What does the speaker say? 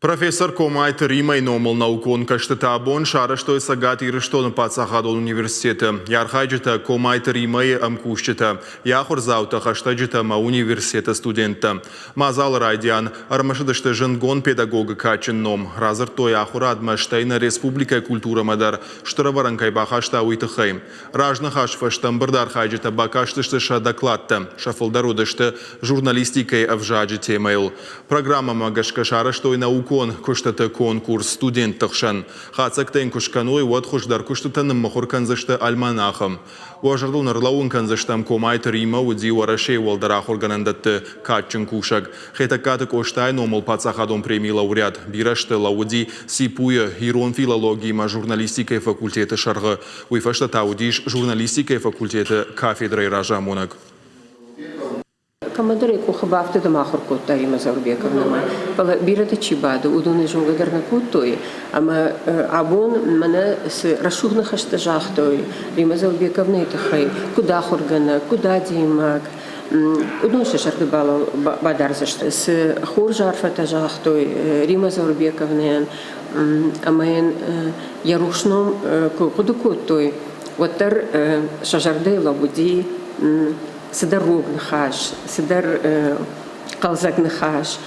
Профессор Комайты Римӕйы номыл наукон кӕстытӕ абон сарӕзтой Цӕгат Ирыстоны паддзахадон университеты. Йӕ архайджытӕ Комайты Римӕйы ӕмкусджытӕ, йӕ ахуырдзаутӕ, хӕстӕджытӕ ӕмӕ университеты студенттӕ. Мадзалы райдиан ӕрымысыдысты зындгонд педагогы кадджын ном, радзырдтой ахуырадмӕ, стӕй нӕ республикӕйы культурӕмӕ дӕр стыр ӕвӕрӕн кӕй бахаста, уый тыххӕй. Разныхасы фӕстӕ ӕмбырды архайджытӕ бакастысты сӕ докладтӕ. Сӕ фылдӕр уыдысты журналистикӕйы ӕвзаджы темӕйыл. Программӕмӕ гӕсгӕ сарӕзтой наукон куыстыты конкурс студентты хсӕн. Хатдзӕгтӕ йын куы скӕной, уӕд хуыздӕр куыстытӕ ныммыхуыр кӕндзысты альманахы. Уӕ зӕрдыл ӕрлӕууын кӕндзыстӕм, Комайты Риммӕ уыди Уӕрӕсейы уӕлдӕр ахуыргӕнӕндӕтты кадджын кусӕг. Хетӕгкаты Къостайы номыл паддзахадон премийы лауреат. Бирӕ сты лӕууыди ЦИПУ-йы ирон филологиимӕ журналистикӕйы факультеты сӕргъы. Уый фӕстӕ та уыдис журналистикӕйы факультеты кафедрӕйы разамонӕг. Кӕмӕдӕр йӕ къухы бафтыд ӕмӕ ахуыр кодта Римӕ Заурбековнӕмӕ. Фӕлӕ бирӕтӕ чи бады, уыдоны зонгӕ дӕр нӕ кодтой. Ӕмӕ абон мӕнӕ цы рӕсугъд ныхӕстӕ загътой Римӕ Заурбековнӕйы тыххӕй, куыд ахуыргӕнӕг, куыд адӕймаг, уыдон сӕ зӕрды бадардзысты. Цы хорз арфӕтӕ загътой Римӕ Заурбековнӕйӕн ӕмӕ йын йӕ рухс ном куы хъуыды кодтой, уӕддӕр сӕ зӕрдӕйы лӕууыди цыдӕр рог ныхас, цыдӕр хъӕлдзӕг ныхас.